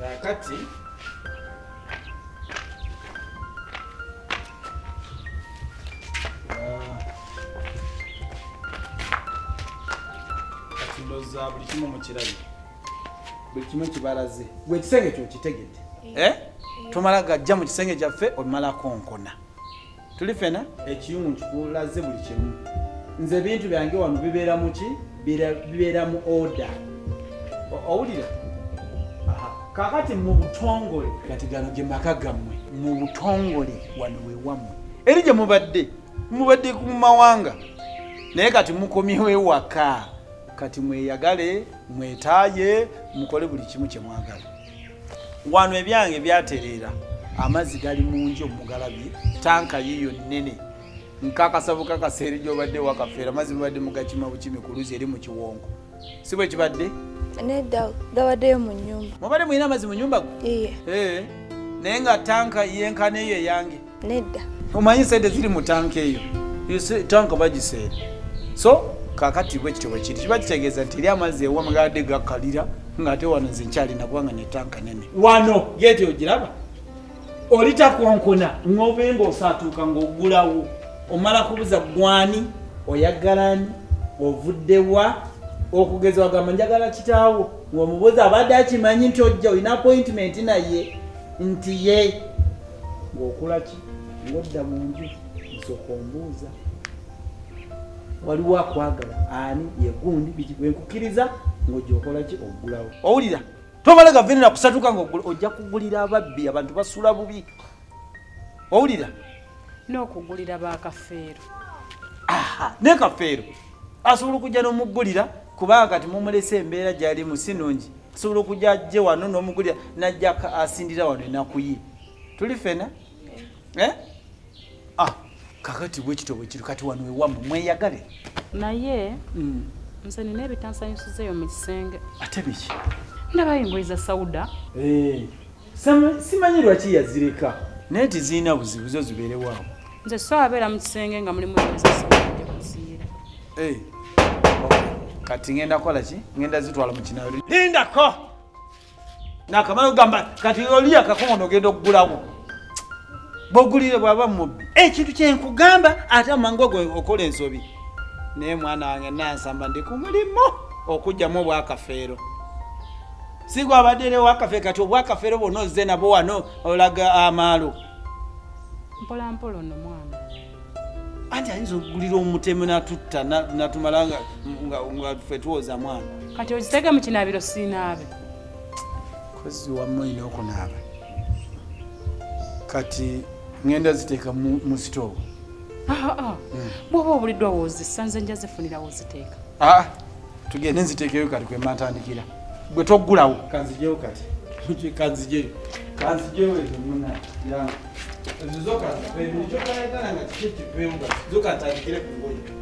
Kakati kati ndowooza buli kimu mukirabye, buli kimu kibalaze. Gwe ekisenge kyo okitegedde? Eh? Tomala gajja mu kisenge kyaffe omala konkona. Tuli ffena ekiyungu nkikulaze buli kimu. Nze ebintu byange wano bibeera mu ki? Bibeera mu order. Owulira? Kakati mu butongole, kati gano ge maka gammwe, mu butongole wano we wammwe. Eri gye mubadde, mubadde ku mawanga. Naye kati mukomyewo ewaka. Kati mweyagale, mwetaaye, mukole buli kimu kye mwagala. Wano ebyange byatereera. Amazzi gali mu nju omugalabye, tanka yiyo nnene. Nkakasa bukakasa eri gy'obadde wakafeera, amazzi mubadde mugakima bukimi ku luzzi eri mu kiwonko. Si bwe kibadde? Nedda, gabaddeyo mu nnyumba. Mubadde mulina amazzi mu nnyumba gwe? Iye. Naye nga tanka yenkana eyo eyange. Nedda. Omanyi sente ziri mu tanka eyo. Tanka bagiseera. So kakati bwe kityo bwe kiri. Kiba kitegeeza nti eri amazzi ewammwe gabadde gakkalira ng'ate wano nze nkyalina kubanga ne tanka nene. Wano geeti ogiraba? Oli takonkona ng'obe ng'osaatuuka ng'oggulawo. Omala kubuza gwani, oyagalani, ovudde wa, okugeza wagamba njagala kitaawo. Ng'omubuuza abadde akimanyi nti ojja olina appointment naye nti ye. Ng'okola ki? Ng'odda mu nju, nsooka ombuuza. Waliwo akwagala ani ye gundi biki bwe nkukkiriza ng'ojja okola ki? Oggulawo. Owulira? Tomala gavenera kusatuka ng'oggula, ojja kugulira ababbi, abantu basula bubi. Owulira? N'okugulira bakafeero. Aha, ne kafeero asobola okujja n'omuggulira kubanga kati mumulese embeera gy'alimu si nnungi. Asobola okujja ajje wano n'omugulira n'ajja asindira wano ennaku ye. Tuli ffena? Eh? Ah, kakati bwe kityo bwe kiri, kati wano ewammwe mweyagale. Naye nze nina ebitansanyusizeeyo mu kisenge. Ate biki? Ndabayo engoye za Sauda. Simanyi lwaki yazireka. Naye tezirina buzibu zo zibeerewo awo. Nze so abeera mu kisenge nga mulimu engoye za Sauda nja kuziira. Kati ngenda kukola ki? Ngenda zitwala mu kinaabiro. Lindako! Nakamala okugamba kati oli akakono ogenda okugulawo. Bw'ogulire bw'aba mubbi. Ekintu kye nkugamba ate amangu ago okola ensobi. Naye mwana wange nansamba ndi ku mulimu okuggyamu obwakafeero. Si gwe abadde era owakafeero, kati obwakafeero bwonna ozze nabwo wano olaga amaalo. Mpola mpola ono mwana. Anti ayinza okugulira omutemu n'atutta n'atumala nga ffe tuwoza mwana. Kati oziteeke mu kinaabiro siinaabe. Kozi wamma olina okunaaba. Kati ngenda ziteeka mu sitoowa. Bw'oba obuliddwa w'ozissa, nze nja zifunira w'oziteeka. Tugende nziteekeyo kati kwe mba ntandikira. Gwe toggulawo. Kanziggyeyo kati. Kanziggyeyo. Kanziggyeyo ezo muna. Yange. Ezo zo kanziveemu. Ekyo kayagala nga kiki kiveemu kati. Zo kantandikire ku ngoye.